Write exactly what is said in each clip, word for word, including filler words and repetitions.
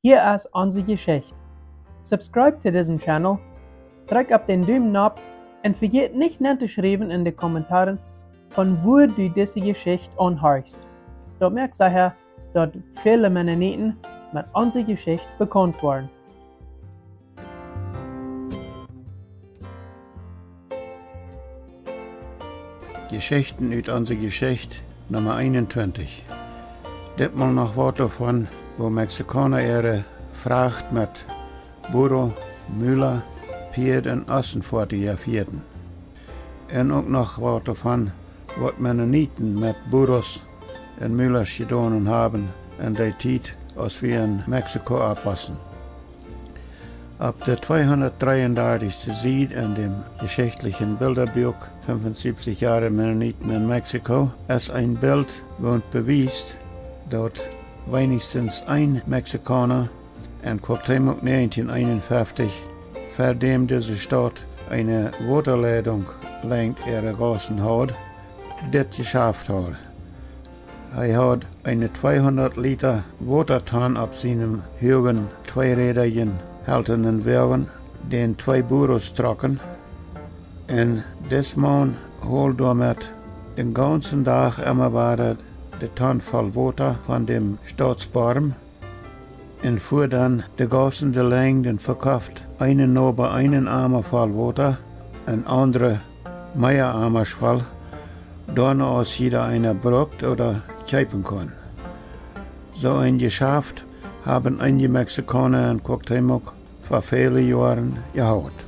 Hia es onse Jeschicht. Subscribe to disen Channel, drekj opp dän Dumen nopp un vejät nich nen to schriewen en de Kommentaren, von wua du dise Jeschicht aunhorchst. Daut moakt secha, daut väle Mennoniten met onse Jeschicht bekaunt woaren. Jeschichten ut onse Jeschicht, Numma eenuntwintich. Ditmol noch waut doavon, woo Mexikauna äare Fracht met Burro, Mula, Pieed un Ossen foatjefoaren. Un uk noch waut doavon, waut Mennoniten met Burros un Mulas jedonen haben en dee Tiet, aus wie en Mexiko oppwossen. Opp de tweehundatdreiundartichste Sied en däm jeschichtlichen Bildabuak Fünfundsiebzig Jahre Mennoniten in Mexiko es een Bilt, waut bewiest, daut weinichstens een Mexikauna en Cuauhtémoc negentien eenunfeftich, fa däm dise Staut eene Wotaleitunk lenjd äare Gaussen haud, dit jeschaft haud. Hee haud eene tweehundat Lita Wotatonn opp sienen huagen, tweerädjen, haltenen Woagen, dän twee Burros trocken. Un dis Maun hold doamet dän gaunzen Dach emma wada de Tonn voll Wota von däm Stautsborm un fua dan de Gaussen de Lenjd un vekoft eenen Noba eenen Ama voll Wota un aundre mea Amasch voll, doano aus jieda eena brukt ooda kjeepen kunn. Soo een Jeschaft haben eenje Mexikauna en Cuauhtémoc fa väle Joaren jehaut.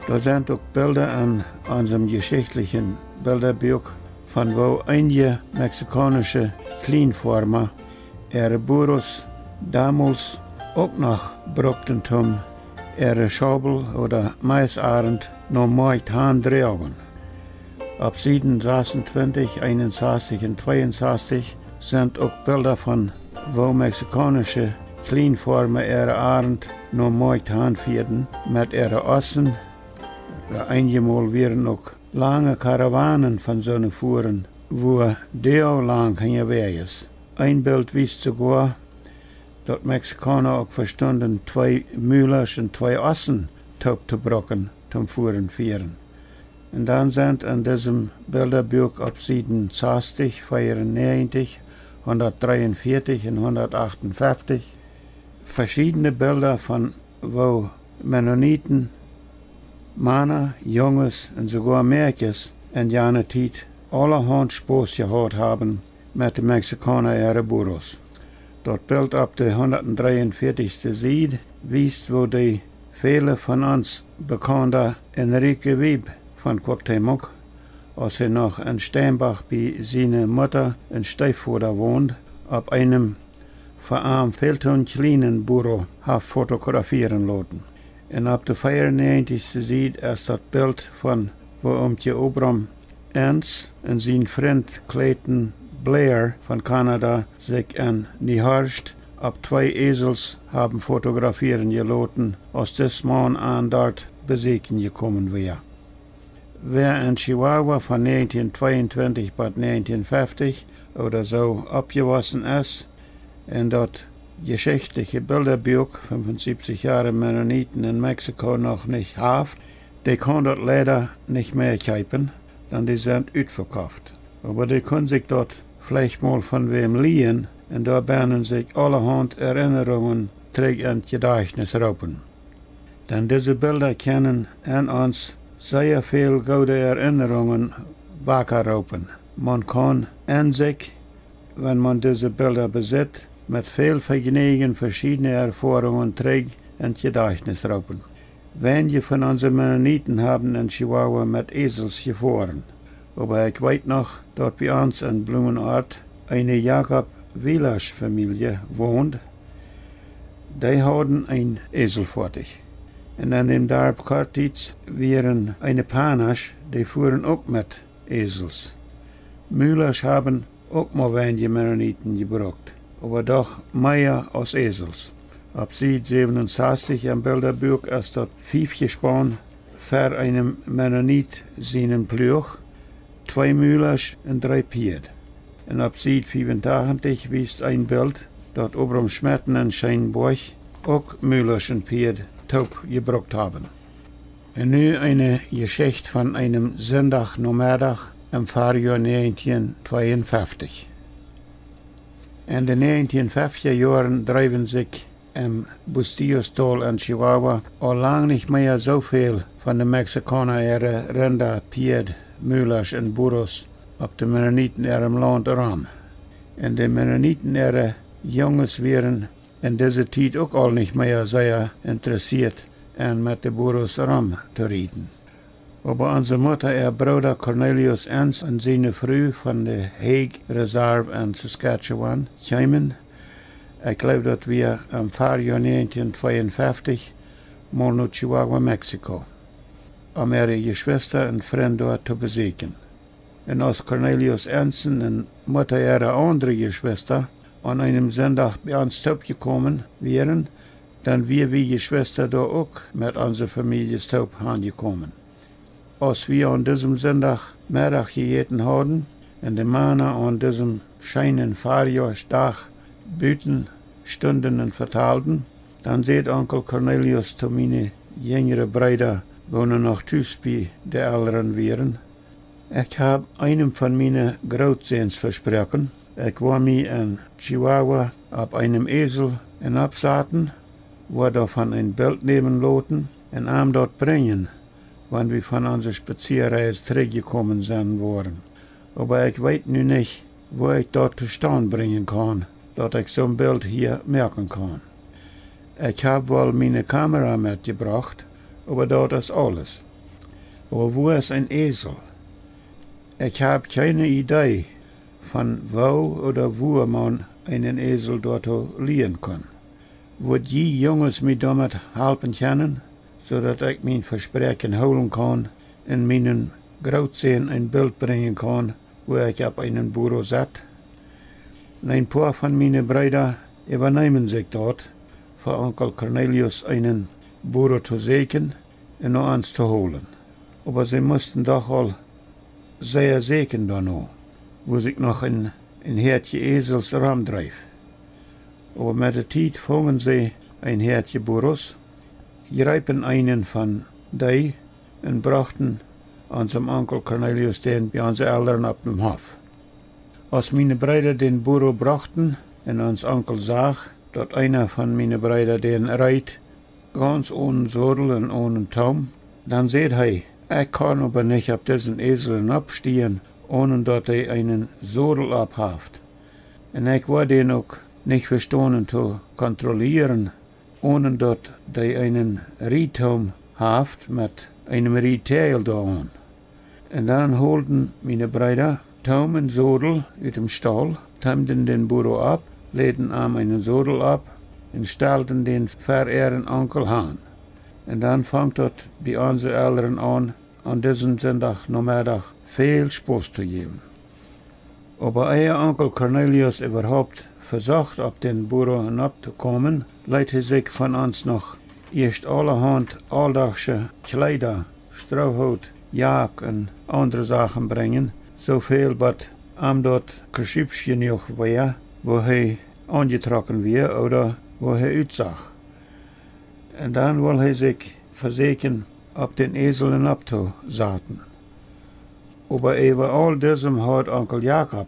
Doa sent uk Bilda en onsem jeschichtlichen Bildabuak von woo eenje mexikaunische Kjlienfoarma äare Burros donmols uk noch brukten toom äare Schaubel ooda Maisarnt nom Moakjt han droagen. Opp Sieden sasuntwintich, eenunsastich un tweeunsastich sent uk Bilda von woo mexikaunische Kjlienfoarma äare Arnt nom Moakjt han fieeden met äare Ossen. Eenjemol wieren uk lange Karawanen von soone Fuaren, wua Deo lang hinjawäajes. Een Bilt wiest soogoa, daut Mexikauna uk vestunden, twee Mulasch un twee Ossen toop to brucken toom Fuaren fieren. Un dan sent en disem Bildabuak opp Sieden sastich, veerunnäajentich, hundatdreeunvieetich un hundatachtunfeftich veschiedne Bilda von woo Mennoniten, Mana, Junges un soogoa Mäakjes en jane Tiet aulahaunt Spos jehaut haben met de Mexikauna äare Burros. Daut Bilt opp de hundatdreeunvieetichste Sied wiest, woo de väle von ons bekaunda Enrique Wiebe von Cuauhtémoc, aus hee noch en Steinbach bie siene Mutta un Steefvoda wond, opp eenem fa am väl to kjlienen Burro haft fotografieren loten. Un opp de veerunnäajentichste Sied es daut Bilt von woo Omkje Obram Ens un sien Frint Clayton Blair von Kanada sikj en Nehorst opp twee Esels haben fotografieren jeloten, aus dis Maun an doa besieekjen jekomen wia. Wäa en Chihuahua von negentien tweeuntwintich bat negentien feftich ooda soo oppjewossen es un daut jeschichtliche Bildabuak Fünfundsiebzig Jahre Mennoniten in Mexiko noch nich haft, dee kaun daut leida nich mea kjeepen, dan dee sent utvekofft. Oba dee kunn sikj daut veleicht mol von wäm lieen un doa bennen sikj aulahaunt Erinnerungen trigj en Jedajchtnis roopen. Dan dise Bilda kjennen en ons sea väl goode Erinnerungen waka roopen. Maun kaun en sikj, wan maun dise Bilda besitt, met väl Vejnäajen veschiedne Erfoarungen trigj en Jedajchtnis roopen. Weinje von onse Mennoniten haben en Chihuahua met Esels jefoaren. Oba ekj weet noch, daut bie ons en Blumenort eene Jakob Wielasch Famielje wond, dee hauden een Eselfoatich. Un en däm Darp Cortiz wieren eene Panasch, dee fuaren uk met Esels. Mulasch haben uk mau weinje Mennoniten jebrukt, oba doch mea aus Esels. Opp Sied säwenunsastich em Bildabuak es daut Fiefjespaun fa eenen Mennonit sienen Pluach, twee Mulasch un dree Pieed. Un opp Sied fiewuntachentich wiest een Bilt, daut Abram Schmetten en Scheenboajch uk Mulasch un Pieed toop jebrukt haben. Un nu eene Jeschicht von eenem Sindach Nomeddach em Farjoa näajentieen tweeunfeftich. En de näajentieen feftja Joaren dreewen sikj em Bustillos Tol en Chihuahua aul lang nich mea soo väl von de Mexikauna äare Rinda, Pieed, Mulasch un Burros opp de Mennoniten äarem Launt rom. Un de Mennoniten äare Junges wieren en dise Tiet uk aul nich mea sea interessieet, en met de Burros rom to rieden. Oba onse Mutta äa Brooda Cornelius Enns un siene Fru von de Hague Reserve en Saskatchewan kjeemen, ekj jleew daut wia em Farjoa näajentieen tweeunfeftich, mol no Chihuahua, Mexiko, om äare Jeschwista un Frind doa to besieekjen. Un aus Cornelius Enns un Mutta äare aundre Jeschwista aun eenem Sindach bie ons toop jekomen wieren, dan wia wie Jeschwista doa uk met onse Famieljes toop aunjekomen. Aus wie aun disem Sindach Meddach jejäten hauden un de Mana aun disem scheenen Farjoasdach buten stunden un vetalden, dan säd Onkel Cornelius to miene jinjre Breeda, woone noch tus bie de Elren wieren: Ekj hab eenem von miene Grootsääns vesproaken, ekj woa mie en Chihuahua opp eenem Esel enopsaten, woa doavon een Bilt nämen loten un am daut brinjen, wan wie von onse Spazieareis trigj jekomen sennen woaren. Oba ekj weet nu nich, woo ekj daut to staund brinjen kaun, daut ekj soon Bilt hia moaken kaun. Ekj hab woll miene Kamera metjebrocht, oba daut es aules. Oba wua es een Esel? Ekj hab kjeene Idee von woo ooda wua maun eenen Esel doatoo lieen kunn. Wudd jie Junges mie doamet halpen kjennen, soo daut ekj mien Vespräakjen hoolen kaun un mienen Grootsän een Bilt brinjen kaun, wua ekj opp eenen Burro sett? Un een poa von miene Breeda äwaneemen sikj daut, fa Onkel Cornelius eenen Burro to sieekjen un no ons to holen. Oba see musten doch aul sea sieekjen doano, wua sikj noch een, een Häadje Esels romdreef. Oba met de Tiet fungen see een Häadje Burros, jreepen eenen von dee un brochten onsem Onkel Cornelius dän bie onse Elren opp dem Hoff. Aus miene Breeda dän Burro brochten un ons Onkel sach, daut eena von miene Breeda dän reet, gauns onen Sodel un onen Toom, dan säd hee: Ekj kaun oba nich opp disen Esel enopstiejen, onen daut hee eenen Sodel opp haft. Un ekj woa dän uk nich vestonen to kontrollieren, onen daut dee eenen Rietoom haft met eenem Rietäajel doaraun. Un dan holden miene Breeda Toom un Sodel ut dem Staul, toomden dän Burro opp, läden am eenen Sodel opp un stalden dän ver äaren Onkel han. Un dan funk daut bie onse Elren aun, aun disen Sindach Nomeddach väl Spos to jäwen. Oba ea Onkel Cornelius äwahaupt vesocht, opp dän Burro enoptokomen, leet hee sikj von ons noch ieescht aulahaunt auldachsche Kjleeda, Stroohoot, Jack un aundre Sachen brinjen, soo väl bat am daut Kjeschüpsch jenuach wia, woo hee aunjetrocken wia ooda woo hee utsach. Un dan wull hee sikj vesieekjen, opp dän Esel enoptosaten. Oba äwa aul disem haud Onkel Jakob,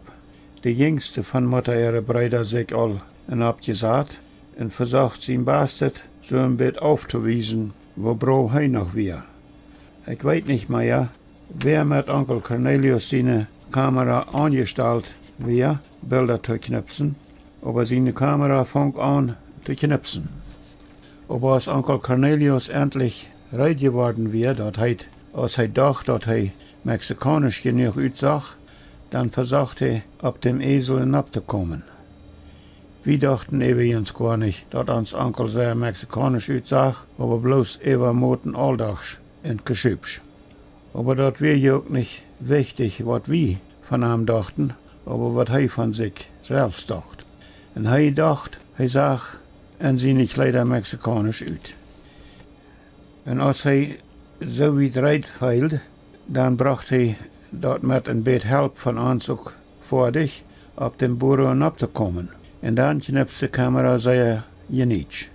de jinjste von Mutta äare Breeda, sikj aul enopjesat un vesocht sien Bastet, soo een bät auftowiesen, woo brow hee noch wia. Ekj weet nich mea, wäa met Onkel Cornelius siene Kamera aunjestalt wia, Bilda to kjnipsen, oba siene Kamera funk aun to kjnipsen. Oba aus Onkel Cornelius entlich reed jeworden wia, daut heet, aus hee docht, daut hee mexikaunisch jenuach utsach, dan vesocht hee, opp dän Esel enoptokomen. Wie dochten äwajens goa nich, daut ons Onkel sea mexikaunisch utsach, oba bloos äwamoten auldachsch un Kjeschüpsch. Oba daut wia je uk nich wichtich, waut wie von am dochten, oba waut hee von sikj selfst docht. Un hee docht, hee sach en siene Kjleeda mexikaunisch ut. Un aus hee soo wiet reed feeld, dan brocht hee daut met een bät Help von ons uk foadich, opp dän Burro enoptokomen. Un dan kjnipst de Kamera sea jenietsch.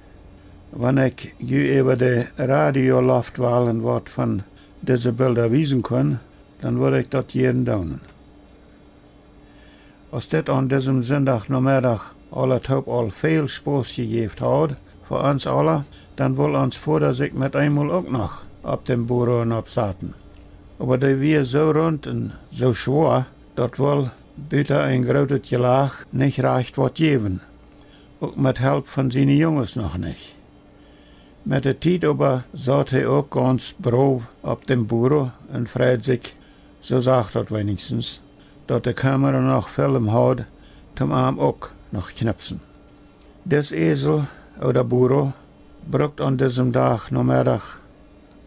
Wan ekj ju äwa de Radioloftwalen waut von dise Bilda wiesen kunn, dan wudd ekj daut jieren doonen. Aus dit aun disem Sindach Nomeddach aulatoop aul väl Spos jejäft haud fa ons aula, dan wull ons Voda sikj met eenmol uk noch opp dän Burro nopp saten. Oba dee wia soo runt un soo schwoa, daut wull buta een grootet Jelach nich rajcht waut jäwen, uk met Help von siene Junges noch nich. Met de Tiet oba saut hee uk gaunz brow opp dän Burro un freid sikj, soo sach daut weenichstens, daut de Kamera noch Film haud, toom am uk noch kjnipsen. Dis Esel ooda Burro brukt aun disem Dach Nomeddach,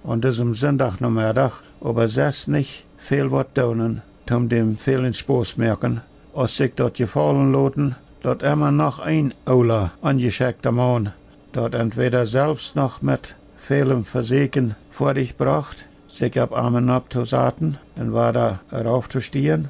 aun disem Sindach Nomeddach, oba sest nich väl waut doonen, toom däm välen Spos moaken, aus sikj daut jefaulen loten, daut emma noch een oola, onjeschekjta Maun, daut entwäda selfst noch met välen Vesäakjen foadich brocht, sikj opp am nopp to saten un wada rauf to stiejen,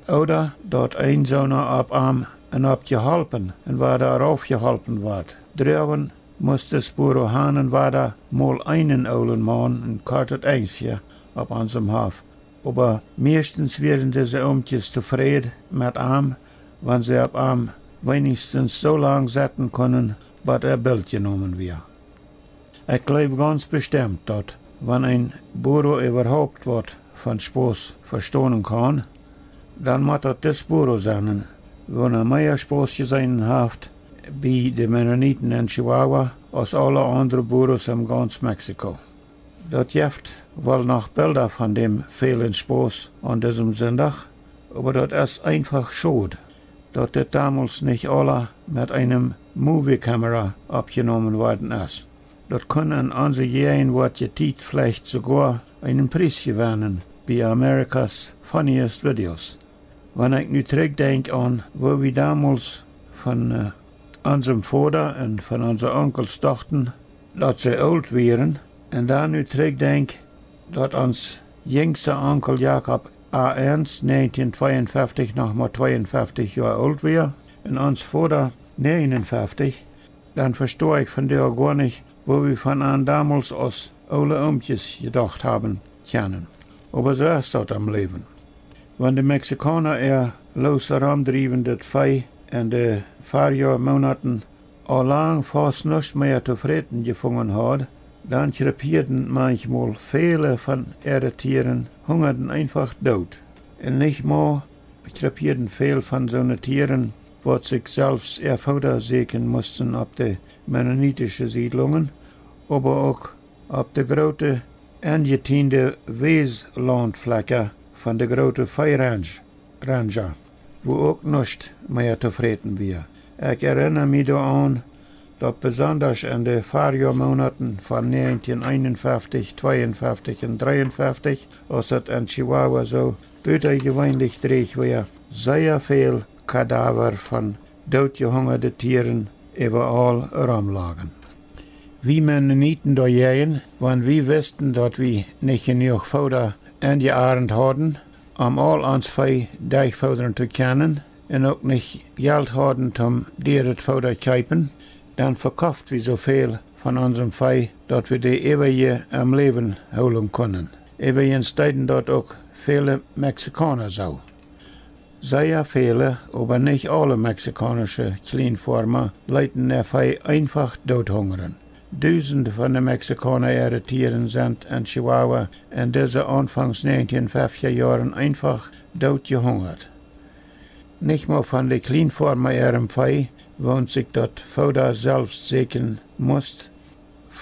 ooda daut een soona opp am nopp jeholpen un wada rauf jeholpen wort. Droagen must dis Burro han un wada mol eenen oolen Maun, een kortet Enjskje opp onsem Hoff. Oba mieeschtens wieren dise Omkjes tofräd met am, wan see opp am weenichstens soo lang setten kunnen, bat äa Bilt jenomen wia. Ekj jleew gaunz bestemt, daut wan een Burro äwahaupt waut von Spos vestonen kaun, dan mott daut dis Burro sennen, woona mea Spos jeseenen haft bie de Mennoniten en Chihuahua aus aule aundre Burros en gaunz Mexiko. Daut jeft woll noch Bilda von däm välen Spos aun disem Sindach, oba daut es eenfach schod, daut dit domols nich aula met eene Movie Camera oppjenomen worden es. Daut kunn en onse jäajenwoatje Tiet veleicht soogoa eenen Pries jewennen bie America's Funniest Videos. Wan ekj nu trigj denkj aun woo wie domols von onsem Voda un von onse Onkels dochten, daut see oolt wieren, un dan nu trigj denkj, daut ons jinjsta Onkel Jakob A Ernst näajentieen tweeunfeftich noch mau tweeunfeftich Joa oolt wia un ons Voda näajenunfeftich, dan vesto ekj vondoag goa nich, woo wie von an domols aus oole Omkjes jedocht haben kjennen. Oba soo es daut em Läwen. Wan de Mexikauna äa loos romdriewendet Vee en de Farjoamonaten aul lang faust nuscht mea to fräten jefungen haud, dan kjrepieeden manchmol väle von äare Tieren, hungaden eenfach doot. Un nich mau kjrepieeden väl von soone Tieren, waut sikj selfst äa Fooda säkjen musten opp de mennonitische Siedlungen, oba uk opp de groote enjetiende Wäslauntflakja von de groote Veerancha, wua uk nuscht mea to fräten wia. Ekj erinna mie doaraun, daut besondasch en de Farjoamonaten von näajentieen eenunfeftich, tweeunfeftich un dreeunfeftich, aus daut en Chihuahua soo butajeweenlich drieech wia, sea väl Kadaver von dootjehungade Tieren äwaaul romlagen. Wie Mennoniten doajäajen, wan wie wisten, daut wie nich jenuach Fooda enjearnt hauden, om aul ons Vee derchfoodren to kjennen, un uk nich Jelt hauden toom dieret Fooda kjeepen, dan vekoft wie soo väl von onsem Vee, daut wie de äwaje em Läwen hoolen kunnen. Äwajens deeden daut uk väle Mexikauna soo. Sea väle, oba nich aule mexikaunische Kjlienfoarma leeten äa Vee eenfach doothungren. Dusende von de Mexikauna äare Tieren sent en Chihuahua en dise aunfangs näajentieen feftja Joaren eenfach dootjehungat. Nich mau von de Kjlienfoarma äarem Vee, woont sikj daut Fooda selfst säkjen must,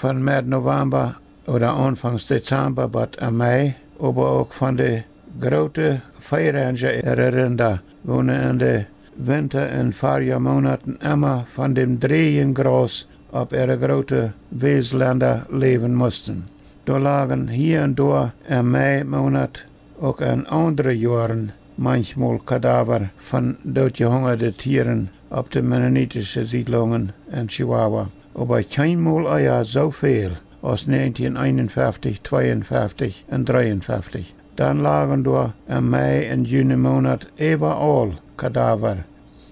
von Med November ooda aunfangs Dezemba bat em Mai, oba uk von de groote Veerancha äare Rinda, woone en de Winta- un Farjoamonaten emma von däm dräjen Graus opp äare groote Wäslenda läwen musten. Doa lagen hia un doa em Maimonat uk en aundre Joaren manchmol Kadaver von dootjehungade Tieren opp de mennonitische Siedlungen en Chihuahua, oba kjeenmol ea soo väl aus näajentieen eenunfeftich, tweeunfeftich un dreeunfeftich. Dan lagen doa em Mai un Juni Monat äwaaul Kadaver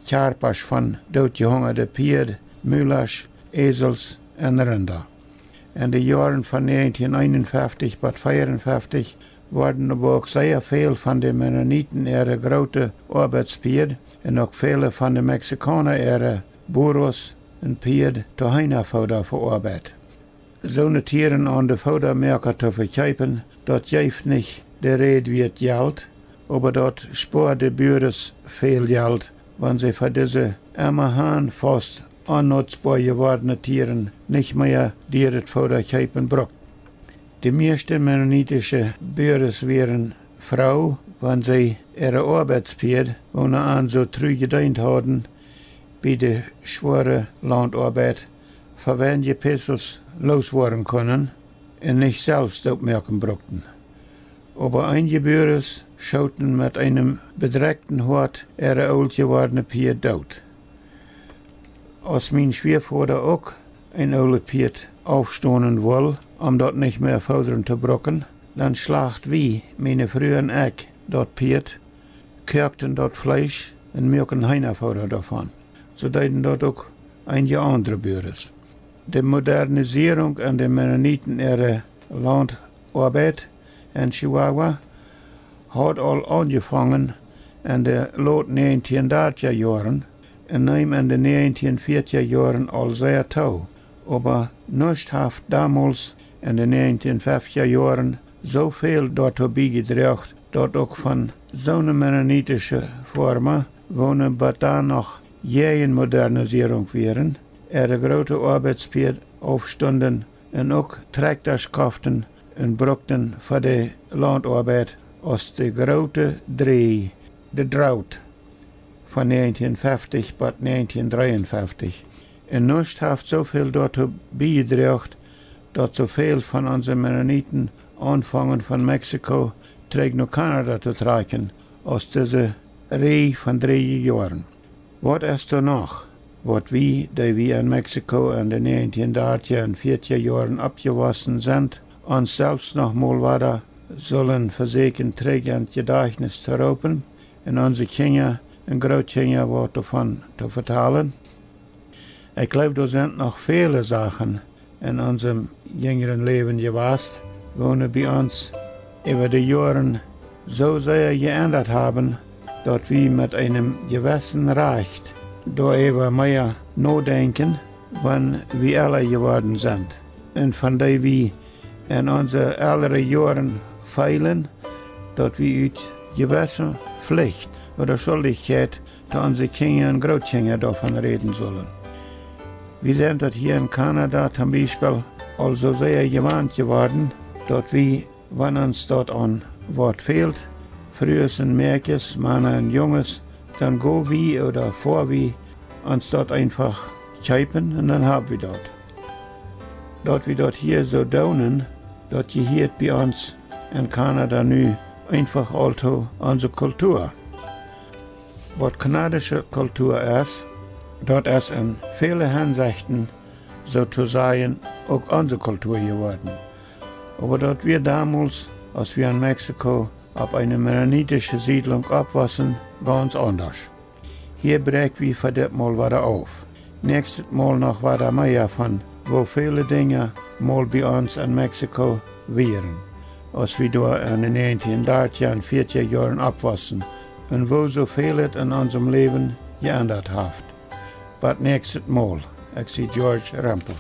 Kjarpasch von dootjehungade Pieed, Mulasch, Esels un Rinda. En de Joaren von negentien eenunfeftich bat veeaunfeftich worden oba uk sea väl von de Mennoniten äare groote Oabeitspieed un uk väle von de Mexikauna äare Burros un Pieed to Heenafooda veoabeit. Soone Tieren aun de Foodamoaka to vekjeepen, daut jeef nich de Räd wieet Jelt, oba daut spoad de Buaren väl Jelt, wan see fa dise emma han faust onnutzboa jewordne Tieren nich mea dieret Fooda kjeepen bruckten. De mieeschte mennonitische Buaren wieren froo, wan see äare Oabeitspieed, woone an soo tru jedeent hauden bie de schwoare Launtoabeit, fa weinje Pesos looswoaren kunnen un nich selfst dootmoaken bruckten. Oba eenje Buaren schooten met eenem bedrekjten Hoat äare oolt jewordne Pieed doot. Aus mien Schwiavoda uk een oolet Pieed aufstonen wull, om daut nich mea foodren to brucken, dan schlacht wie, miene Fru un ekj, daut Pieed, koakten daut Fleesch un muaken Heenafooda doavon. Soo deeden daut uk eenje aundre Buaren. De Modernisierunk en de Mennoniten äare Launtoabeit en Chihuahua haud aul aunjefongen en de lote negentien dartja Joaren un neem en de negentien vieetja Joaren aul sea too. Oba nuscht haft domols en de negentien feftja Joaren soo väl doatoo biejedroagen, daut uk von soone mennonitische Foarma, woone bat dan noch jäajen Modernisierunk wieren, äare groote Oabeitspieed aufstunden un uk Trakjtasch koften un bruckten fa de Launtoabeit, aus de groote Dräj, de Drought, von negentien feftich bat negentien dreeunfeftich. Un nuscht haft soo väl doatoo biejedroagen, daut soo väl von onse Mennoniten aunfongen von Mexiko trigj no Kanada to trakjen, aus dise Räj von dräje Joaren. Waut es doa noch, waut wie, dee wie en Mexiko en de negentien dartja un vieetja Joaren oppjewossen sent, ons selfst noch mol wada sullen vesieekjen trigj en daut Jedajchtnis to roopen un onse Kjinja un Grootkjinja waut doavon to vetalen? Ekj jleew, doa sent noch väle Sachen en onsem jinjren Läwen jewast, woone bie ons äwa de Joaren soo sea jeendat haben, daut wie met eenem jewessen Rajcht doaräwa mea nodenkjen, wan wie elra jeworden sent, un von dee wie en onse elre Joaren feelen, daut wie ut jewesse Flicht ooda Schuldichkjeit to onse Kjinja un Grootkjinja doavon räden sullen. Wie sent daut hia en Kanada tom Biespel aul soo sea jewant jeworden, daut wie, wan ons daut aun waut fält, Frues un Mäakjes, Mana un Junges, dan go wie ooda foa wie ons daut eenfach kjeepen un dan hab wie daut. Daut wie daut hia soo doonen, daut jehieet bie ons en Kanada nu eenfach aul to onse Kultua. Waut kanadische Kultua es, daut es en väle Hensechten, soo to sajen, uk onse Kultua jeworden. Oba daut wia domols, aus wie en Mexiko opp eene mennonitische Siedlunk oppwossen, gaunz aundasch. Hia bräakj wie fa dit Mol wada auf. Näakjstet Mol noch wada mea von woo väle Dinja mol bie ons en Mexiko wieren, aus wie doa en de negentien dartja un vieetja Joaren oppwossen, un woo soo väl et en onsem Läwen jeendat haft. Bat näakjstet Mol, ekj sie George Rempel.